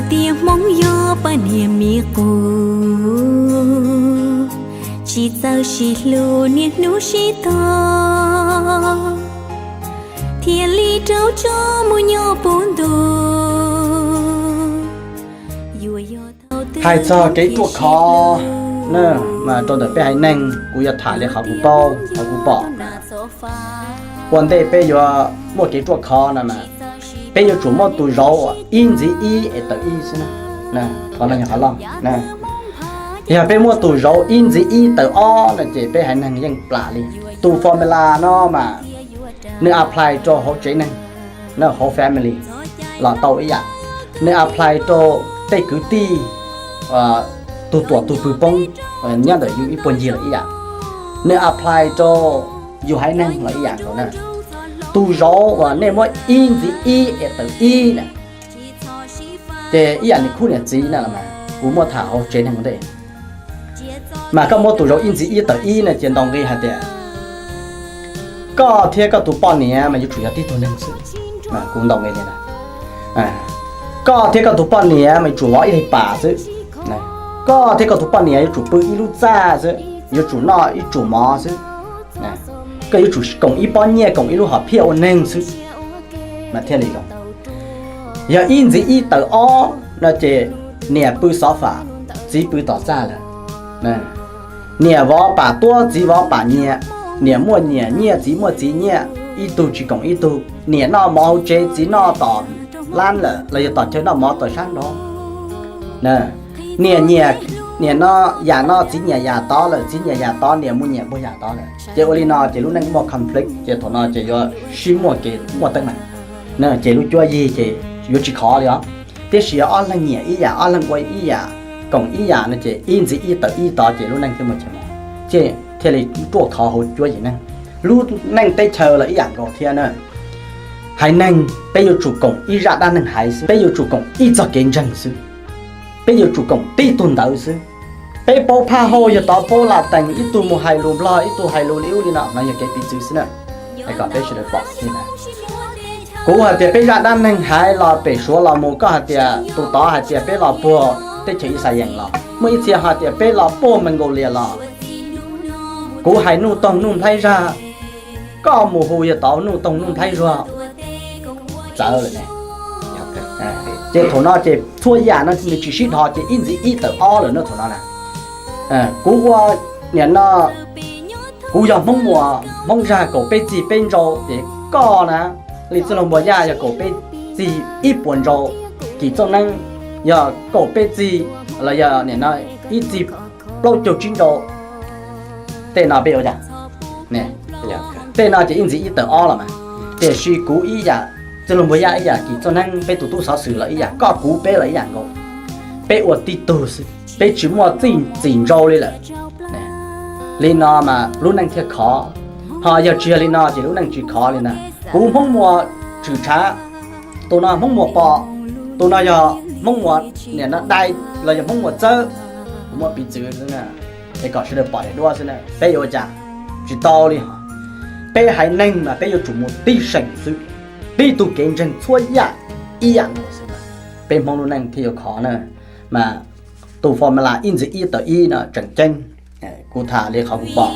Tias Hmoob yog poj niam me qus, tsis txawj sib hlub niaj hnub sib tog, thiaj li raug tso mus nyob puv ntuj. Yuav yog thaum twg hais txog kev ruaj khov na, mas rau ntawm peb haiv neeg kuv yuav tham li qhov kuv paub qhov kuv pom. Ua ntej peb yuav muaj kev ruaj khov no mas peb yuav tsum muaj tus zauv ib ntxiv ib es tawm ib xwb na. Qhov no yog qhov loj. Yog peb muaj tus zauv ib ntxiv ib tawm ob no ces peb haiv neeg yeej plam li. Tus formula no mas nws apply rau hauv tsev neeg, hauv family los tau ib yam. Nws apply rau tej kwv tij, tus tuam tus pw poob nyob ntawm yus ib puag ncig los ib yam. Nws apply rau yus haiv neeg los ib yam nkaus na. Tus zauv uas nej muab ib ntxiv ib es tawm ib na, ces ib yam niam khub niam txiv na los mas kuv muab tham hauv tsev neeg ua ntej. Mas koj muab tus zauv ib ntxiv ib tawm ib na ces ntaus nqi hais tias koj thiab koj tus poj niam mas yuav tsum yog tib tug neeg xwb. Kuv ntaus nqi li ntawd. Koj thiab koj tus poj niam mas yuav tsum vov ib daim pam xwb. Koj thiab koj tus poj niam yuav tsum pw ib lub txaj xwb, yuav tsum noj ib tsum mov xwb. Koj yuav tsum koom ib pob nyiaj, koom ib lub hom phiaj ua neeg xwb mas thiaj li zoo. Yog ib ntxiv ib tawm ob no ces niam pw xov fam, txiv pw tom txaj lawm. Niam vov pam tuab, txiv vov pam nyiaj, niam muaj niam nyiaj, txiv muaj txiv nyiaj, ib tug tsis koom ib tug. Niam noj mov hauv tsev, txiv noj tom lab lawm los yog tom chaw noj mov tom sab nraud. Niam nyiam, niam no yam no, txiv nyiam yam tod lawm, txiv nyiam yam tod, niam mus nyiam puag yam tod lawm. Ces ua li no ces lub neej muaj conflict, ces thaum no ces yuav sib muaj kev muaj teeb meem. Ces lub cuab yig ces yuav tsis khov li os. Tiam sis yog ob leeg nyiam ib yam, ob leeg ua ib yam, koom ib yam no ces ib ntxiv ib tawm ib tod ces lub neej thiaj muaj chaw mos, thiaj li ruaj khov hauv cuab yig neej. Lub neej teb chaws los ib yam nkaus thiab na. Haiv neeg peb yuav tsum koom ib zaj dab neeg haiv xwb, peb yuav tsum koom ib txoj kev ntseeg xwb, peb yuav tsum koom tib tug ntawv xwb. Peb paub phaj hauj, yog tod paub Latees, ib tug mus hais lus Nplog, ib tug hais lus li ub li no, no yog kev piv txwv xwb na. Kom peb sawv daws pom li ntawd. Kuv hais tias peb zaj dab neeg haiv los pem Suav los mus, koj hais tias tus tod hais tias peb los puag teb chaws Yixalayees los, muaj ib txhia hais tias peb los puag Mongolia los. Kuv hais Nuj Toog Nuj Nplhaib Zaj, koj mus hu yog tod Nuj Toog Nuj Nplhaib Zuag, txawv lawm ne. Ces thaum no ces txhua yam no nws tsis sib dhos ces ib ntxiv ib tawm ob lawm no thaum no na. Kuv ua niam no, kuv yog Hmoob Muas Hmoob Zag kaum peb txig peb ntsau ces koj na, li Txwj Laug Npuas Yaj yog kaum peb txig ib puas ntsau, Kim Txooj Neeb yog kaum peb txig los yog nim no ib txig plaub caug tsib ntsau. Tej no peb yuav cas? Tej no ces ib ntxiv ib tawm ob los mas. Tiam sis kuv ib yam, Txwj Laug Npuas Yaj ib yam, Kim Txooj Neeb, peb tus tub xov xwm los ib yam, koj kuv peb los ib yam nkaus. Peb ua tib tug xwb, peb tsis muaj txij txim ntsau li lawm. Li no mas lub neej thiaj khov. Ho yog tsis yog li no ces lub neej tsis khov li na. Kuv Hmoob Muas Tshwm Tshav, tus no Hmoob Muas Pom, tus no yog Hmoob Muas nim no Dai los yog Hmoob Muas Txawb. Kuv muab piv txwv xwb na, es kom sawv daws pom daim duab xwb na, peb yuav ua cas? Tsis tau li hos. Peb haiv neeg mas peb yuav tsum mus tib seem xwb, tib tug kev ntseeg txhua yam ib yam nkaus xwb, peb Hmoob lub neej thiaj yuav khov na. Mas tus formula ib ntxiv ib tawm ib no tseem ceeb. Kuv tham li qhov kuv pom.